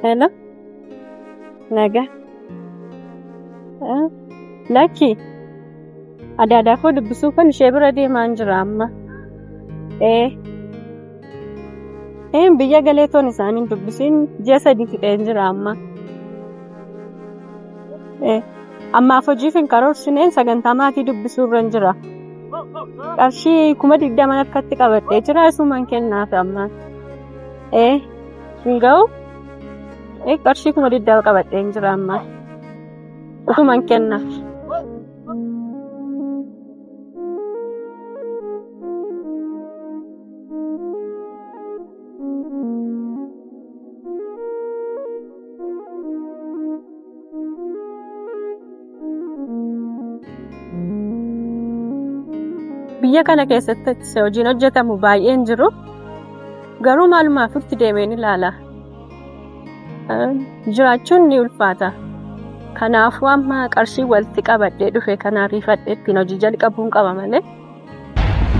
Hello. Nagaa. Lakki. Adaadaa koo dubbisuu kan ishee bira deemaan jira amma. Ee. Ee biyya galee toon isaaniin dubbisiin ji'a 3 fixeen jira amma. Ee. Ammaaf hojiif hin karoorsineen sagantaa maatii dubbisuu irra jira. Qarshii 20,000 harkatti qabadhee jira isuman kennaaf amma. Ee. Hin ga'u? Ee qarshii 20,000 qabadheen jira amma. Utuman kennaaf. Biyya kana keessatti hojiin hojjetamu baay'een jiru. Garuu maalumaaf itti deemeen ilaala. Jiraachuun ni ulfaata. Kanaafuu amma qarshii walitti qabadhee dhufe kana ariifadhee ittiin hojii jalqabuun qaba malee.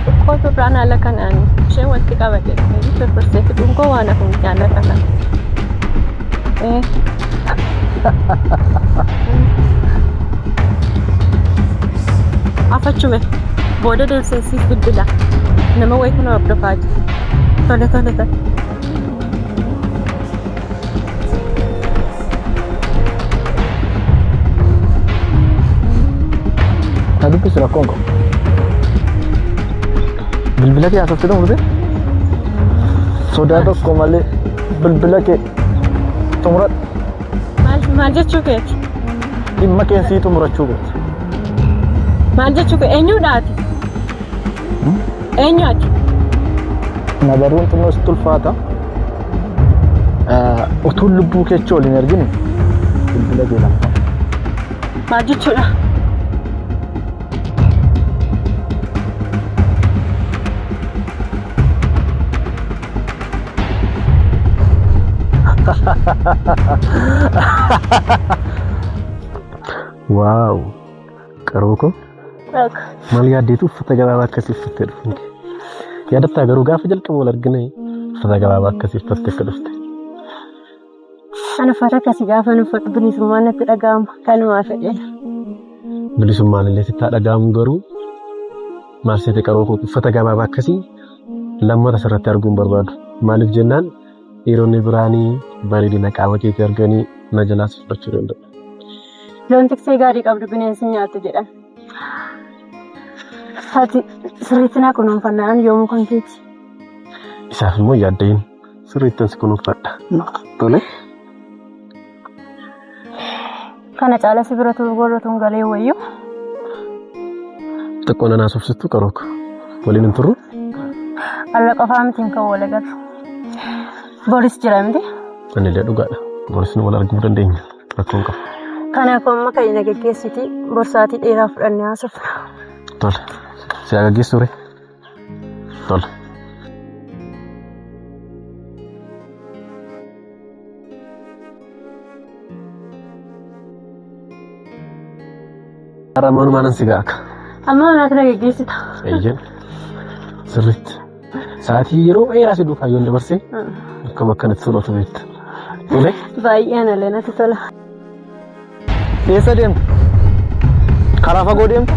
Xiqqoo turraan haala kanaan isheen walitti qabadhee dhufe firfirsee fixuun koo waan hafu miti haala kanaan. Afachume booda deebisee siif bilbila. Nama wayitu na hordofaa jira. Tole tole tole. Na dubbisu rakkoon qabu. Bilbila kee haasofte xumurte? Sodaa tokko malee bilbila kee xumuradhu. Maal maal jechuu keeti? Dhimma kee sii xumurachuu kooti. Maal jechuu kee? Eenyuudha ati? Eenyu ati? Na baruun xinnoo sitti ulfaata. Utuun lubbuu keechi ol hin ergin bilbila kee lafa. Maal jechuudha? Waaw! Qaroo koo maal yaaddeetu uffata gabaabaa akkasii uffattee dhufte? Yaadattaa garuu gaafa jalqaba wal argine uffata gabaabaa akkasii uffattee akka dhufte. An uffata akkasii gaafa uffadhu bilisummaan natti dhaga'ama. Kanumaa fedheen. Bilisummaan illee sitti haa dhaga'amu garuu maal seete qaroo koo uffata gabaabaa akkasii lammata sirratti arguu hin barbaadu. Maaliif jennaan dhiironni biraanii bareedina qaama keetii arganii na jalaas fudhachuu danda'u. Loon tiksee gaarii qabdu bineensi hin nyaattu jedhan. Ati sirriitti naa kunuunfannaan yoomuu kan keeti. Isaaf immoo yaadda'in sirriittan si kunuunfadha. Tole. Kana caala si bira turuu gorra tun galee wayyu. Xiqqoo na naasofsittu qaroo koo. Waliin hin turru? Alla qofaa mitiin kan wal agarru. Boris jira miti. Anillee dhugaadha. Boris nu wal arguu dandeenya. Rakkoo hin qabu. Kanaafuu amma kan na geggeessiti borsaatii dheeraa fudhannee haasofna. Tole. Si haa gaggeessu ree? Tole. Har'a manumaan si ga'a akka. Amma manaatti na geggeessita. Eeyyeen. Sirriitti. Sa'aatii yeroo dheeraa si duukaa yoon dabarsee akkam akkanatti tolatu beekta. Tole. Baay'ee analee natti tola. Eessa deemta? Karaa fagoo deemta?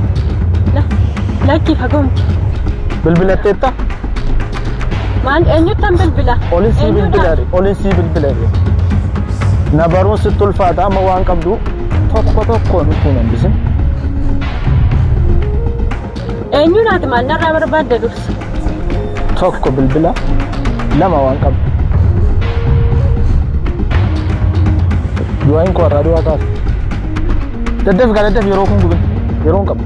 Lakki fagoo miti. Bilbilatteetta? Maal eenyuttan bilbila? Olin sii Eenyudha? bilbila jedhe. Olin sii bilbila jedhe. Na baruun sitti ulfaata amma waan qabdu tokko tokkoon utuu hin hambisin. Eenyuun ati maal narraa barbaadda dursa? Tokko bilbila, lama waan qabdu. Du'aayin koo har'aa du'aa kaasa. Daddaf gaa daddaf yeroo kun gubin. Yeroo hin qabu.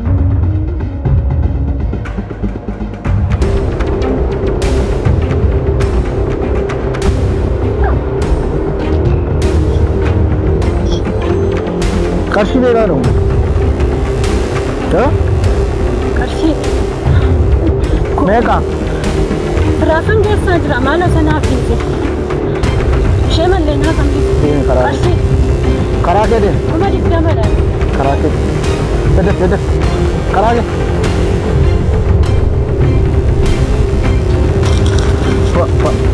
Qarshii meeqaa qabu? Qarshii Meeqa? Firaafan keessaa jira maaloo sanaaf dhiise. Ishee mallee naaf hambise. Deemi karaa. Qarshii Karaa kee deemi. 20,000dha. Karaa kee. Daddaf daddaf. Karaa kee.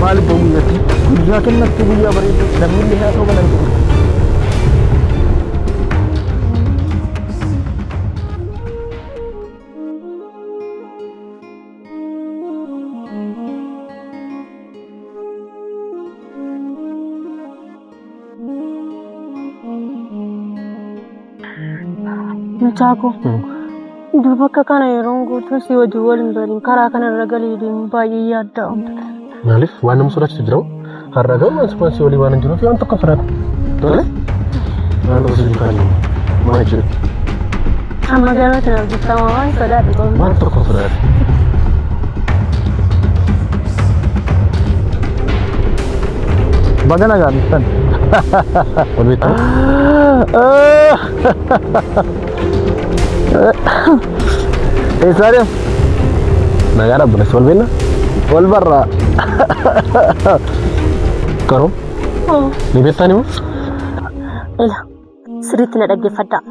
Maali boo guyyatti? Guyyaa Naa kennattu guyyaa bareedu namni illee haasa'u kanan jiru. Mucaa koo dur bakka kana yeroon guutuu si wajjin wal hin barin karaa kanarra galee deemu baay'ee yaadda'u. Maaliif waan nama sodaachisu jira? Har'a garuu waan si walii waan hin jiruuf waan tokko sodaatu. Tole? Waan tokko si duukaa jiru. Maal jechuudha? Amma garuu ati argitama waan sodaadhu qabdu. Waan tokko sodaatu. Baga nagaan dhuftan. Wal beektaa? Eessaa deemu? Nagaa dhaabbates wal beekna? Wal barraa. Qaroo? Ni beektaan immoo? Ila sirriitti na dhaggeeffadhaa.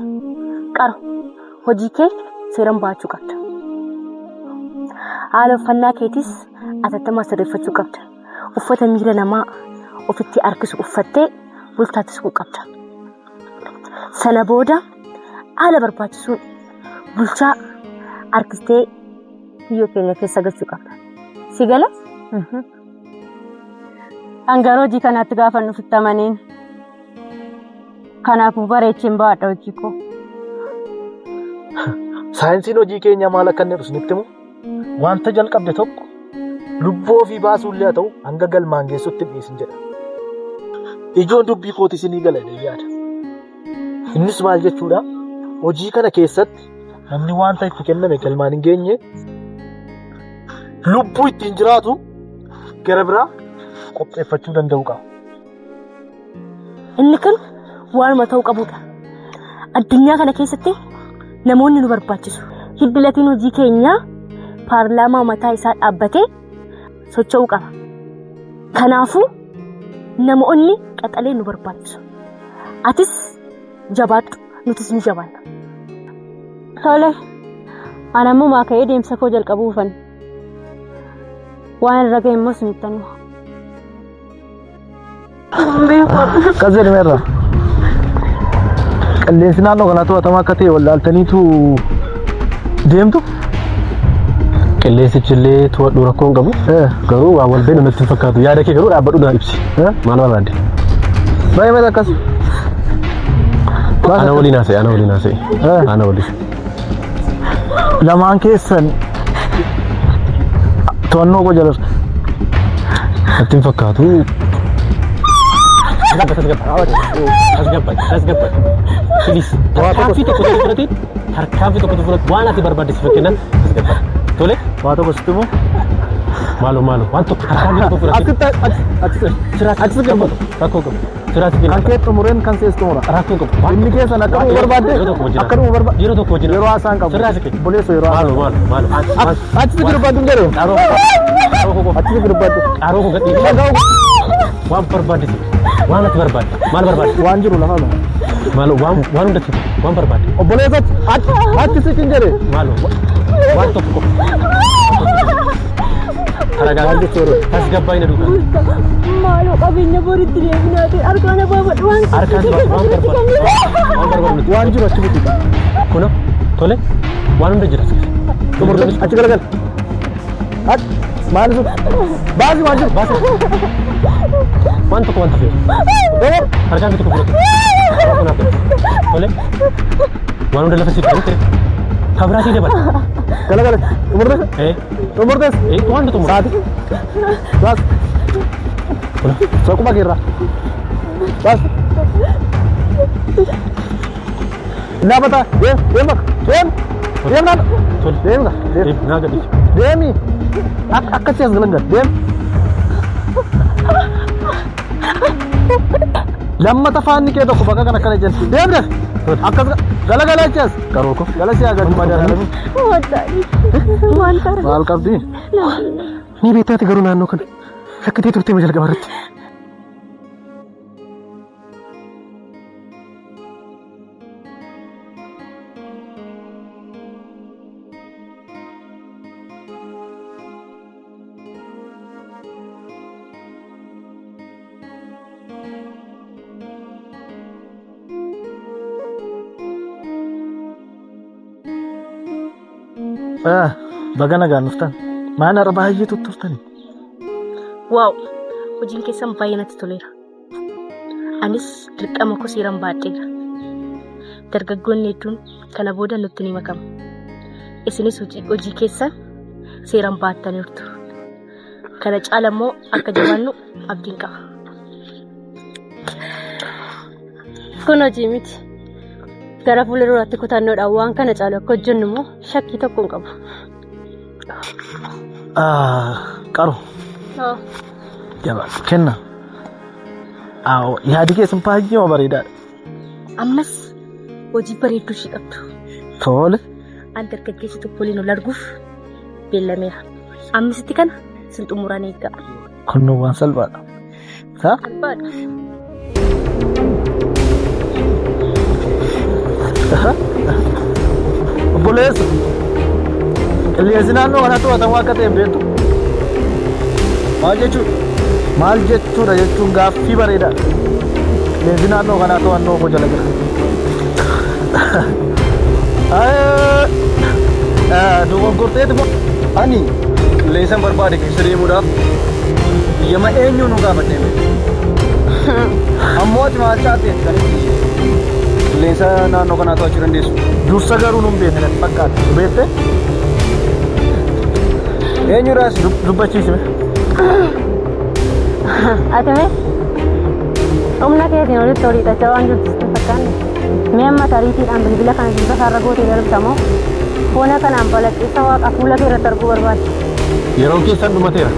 Qaro hojii kee seeraan baachuu qabda. Haala uffannaa keetis atattamaa sirreeffachuu qabda. Uffata miira namaa ofitti harkisu uffattee bultaatti siquu qabda. Sana booda haala barbaachisuun bulchaa harkistee kiyyoo keenya keessa galchuu qabda. Si gala? An garuu hojii kanatti gaafa nuuf amaneen. Kanaafuu bareecheen baadha hojii koo. Saayinsiin hojii keenyaa maal akka inni ibsu nutti himu? Wanta jalqabde tokko lubbuu ofii baasuullee haa ta'u hanga galmaan geessutti hin dhiisin jedha. Ijoon dubbii kooti isinii gala jedhee yaada. Innis maal jechuudha? Hojii kana keessatti namni wanta itti kenname galmaan hin geenye lubbuu ittiin jiraatu gara biraa qopheeffachuu danda'u qaba. Inni kun waanuma ta'uu qabudha. Addunyaa kana keessatti namoonni nu barbaachisu. Hiddi latiin hojii keenyaa paarlaamaa mataa isaa dhaabbatee socho'uu qaba. Kanaafuu namoonni qaxalee nu barbaachisu. Atis jabaadhu, nutis ni jabaanna. Tole, ani ammumaa ka'ee deemsa koo jalqabuufan. Waan irra ga'e immoo isinitti hima. Akkas jedhameerra. Qilleensi naannoo kanaa to'atamaa akka ta'e wallaaltaniitu deemtu. Qilleensichi illee to'adhu rakkoo hin qabu. Garuu waan wal beeknu natti hin fakkaatu. Yaada kee garuu dhaabbadhu naa ibsi. Maal barbaadde? Baay'ee mata akkas. Ana waliin haasa'e, ana waliin haasa'e. Ana waliin. Lamaan keessan to'annoo koo jala. Natti hin fakkaatu. Tasgabbaadha, tasgabbaadha. Please, tarkaanfii tokko tokko fudhatee, tarkaanfii tokko tokko fudhatee waan ati barbaadde si fakkeenya tasgabbaadha. Tole? Waa tokko sitti himu. Maaloo maaloo waan tokko tarkaanfii tokko fudhatee. Achitti Achitti gabbatu. Rakkoo qabu. Siraatti Kan kee xumureen kan sees xumura. Rakkoo qabu. Inni keessan akka dhuma barbaadde Yeroo tokko wajjin. akka dhuma barbaadde Yeroo tokko wajjin. yeroo haasaan qabu. Sirraa siqe. Buleessa yeroo haasaan. Maaloo maaloo maaloo. Achitti dubbadhu hin jedhu. Qaroo koo Achitti dubbadhu. qaroo koo gadhiisi. Waan barbaadde waan ati barbaadde maal barbaadde? Waan jiru lafa lama. Maaloo waan waan hundatti waan barbaadde. Obboleessatti achi siqin hin jedhe. Maaloo waan tokko qofa. Taragaagii tasgabbaa'ina duukaa. Maaloo qabeenya boritti deebinaa ta'e harkaan abaabadhu waan Harkaan waan barbaadde waan barbaadde. Waan jiru achi buti. Kuna tole waan hunda jira. Xumurte achi galagal. Achi maal sun baasi waan jiru. Baasi. Waan tokko waan tafe. Harkaan tokko fudhate. Kanaaf tole waan hunda lafa siif ta'e kabiraatii dabala. Galagala xumurte xumurtes Waan xumurte. Saati. Baasi. Kuna Soquma keerraa. Baasi. Laafata deem deem bakka deem deem naannoo tole deem deem naa gadhiisi. deemi akkasii as galangal deem. Lammata faanni kee tokko bakka kana akkana jenna deem deem akkas galagala jechaas Qaroo koo. gala si agartu madaalami. Maal qara? Maal qabdi? Ni beektaati garuu naannoo kana shakkitee turtee ma jalqaba irratti. Baga nagaan dhuftan. Maal har'a baay'ee tutturtani? Waaw! Hojiin keessan baay'ee natti toleera. Anis dirqama koo seeraan baadheera. Dargaggoonni hedduun kana booda nutti ni makamu. Isinis hojii keessan seeraan baattaniirtu. Kana caala immoo akka jabaannu abdiin qaba. Kun hojii miti. Gara fuula duraatti kutannoodhaan waan kana caalu akka hojjennu immoo shakkii tokko hin qabu. Qaru. Jabaa kenna. Yaadi keessan baay'ee bareedaadha. Ammas hojii bareedduu ishee qabdu. Tole. An dargaggeessi tokko waliin ol arguuf beellameera. Ammasitti kana sin xumuraan eeggaa. Kun waan salphaadha. Salphaadha. Obboleessa. Qilleensi naannoo kana to'atamu akka ta'e hin beektu. Maal jechuudha? Maal jechuudha jechuun gaaffii bareedaadha. Qilleensi naannoo kanaa to'annoo koo jala jira. Dogoggorteeti moo? Ani qilleensan barbaade keessa deemuudhaaf biyyama eenyuun nu gaafadhee miti. Ammoo ati maal caalteeti kan itti qilleensa naannoo kanaa to'achuu dandeessu? Dursa garuu nun beekne natti fakkaata. Beekte? Eenyudhaas? Dubbachiisime. Ati mee humna keetiin olitti olii hidhachaa waan jirtu sitti hin fakkaanne. Mee amma tariitiidhaan bilbila kana jilba isaarra gootee darbita moo foona kanaan balaqqeessa waaqa fuula kee irratti arguu barbaadde? Yeroon keessan dhumateera.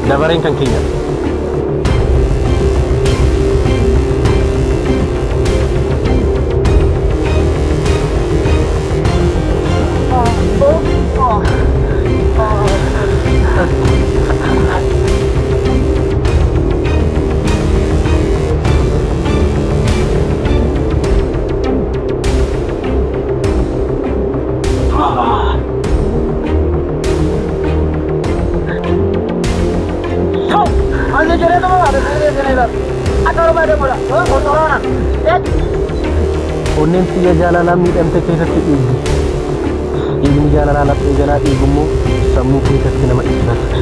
Dabareen kan keenyadha. Onneen xiyya jaalalaa miidhamte keessatti dhiigdi. Dhiigni jaalalaa laphee jalaa dhiigu immoo sammuu keessatti nama dhiphata.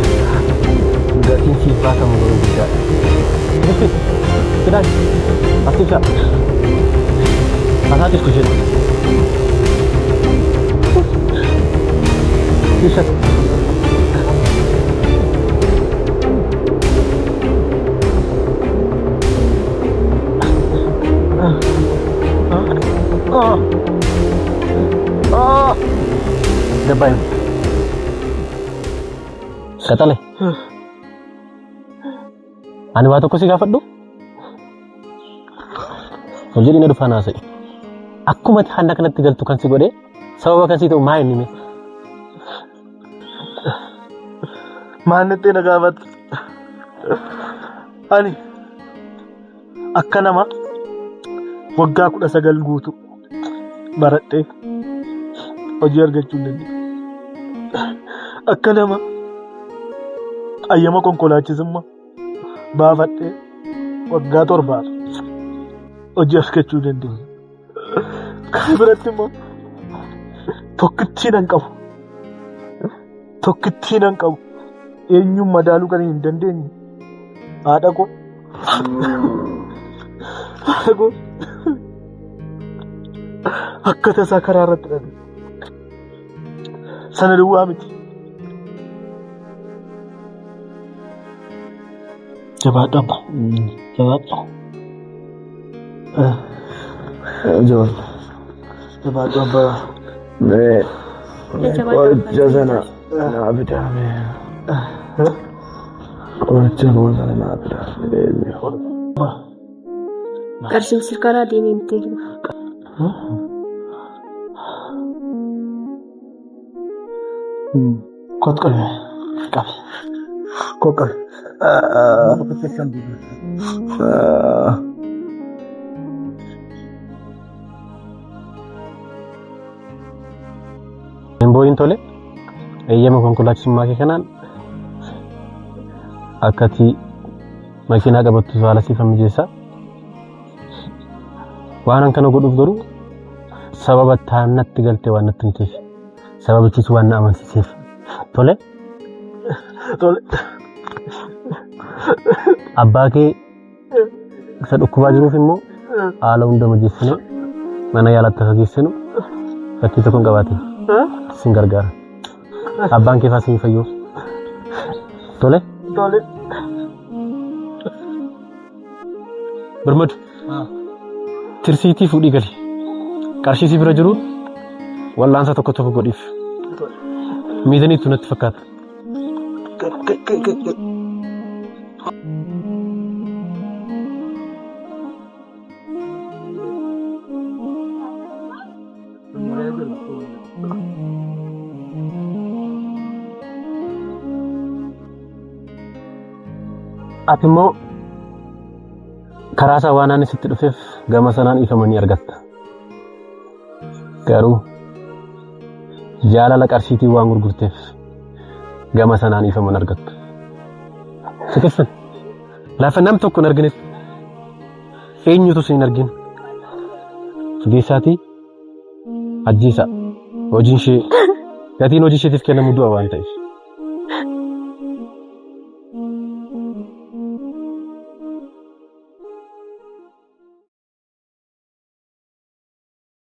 Gatiin siif baasamu garuu guddaadha. Kiristi, Sidaan, as ibsa. Asaa ciftu isheen. Ibsa. Gabbaa'in. Qaxale. Ani waa tokko si gaafadhu? Ol jedhii na dhufaa naasa'e. Akkuma ati hanna kanatti galtu kan si godhe sababa kan si ta'u maa inni mee? Maal natti na gaafatta? Ani akka nama waggaa 19 guutuu baradhee hojii argachuu hin dandeenye. Akka nama ayyama konkolaachisummaa baafadhee waggaa 7 hojii argachuu hin dandeenye. Kana biratti immoo tokkittii nan qabu. Tokkittii nan qabu. Eenyuun madaaluu kan hin dandeenye. Haadha koo. Haadha koo. Akka tasaa karaa irratti dhabe. Sana duwwaa miti. Jabaadhu abbaa. Jabaadhu. Jabaadhu. Jabaadhu abbaa. Mee qoricha sana naa fidaa mee. Qoricha koo sana naa fidaa mee. Qarshiin sirkaraa deemee bitee jiru. Kot qabi. Qabi. Kot qabi. Hin boo'in tole. Eeyyama konkolaachisummaa kee kanaan akka ati makiinaa qabattu haala siif mijeessa. Waan an kana godhuuf garuu sababa taannatti galtee waan natti himteef. Sababichis waan na amansiiseef. Tole. Tole. Abbaa kee isa dhukkubaa jiruuf immoo haala hunda mijeessinee mana yaalaatti akka geessinu fakkii tokko hin qabaatin. Sin gargaara. Abbaan kee faas hin fayyuu. Tole. Tole. Birmadu. Tirsiitii fuudhii gali. Qarshii si bira jiru wallaansa tokko tokko godhiif. Miizaniitu natti fakkaata. Ati immoo karaa isaa waan ani sitti dhufeef gama sanaan ifamanii argatta. Garuu jaalala qarshiitiin waan gurgurteef gama sanaan ifaman argatta. Sikessan lafa nam tokko hin arginetti eenyutu si hin argin. Geessaatii ajjeesaa hojiin ishee gatiin hojii isheetiif kennamu du'a waan ta'eef.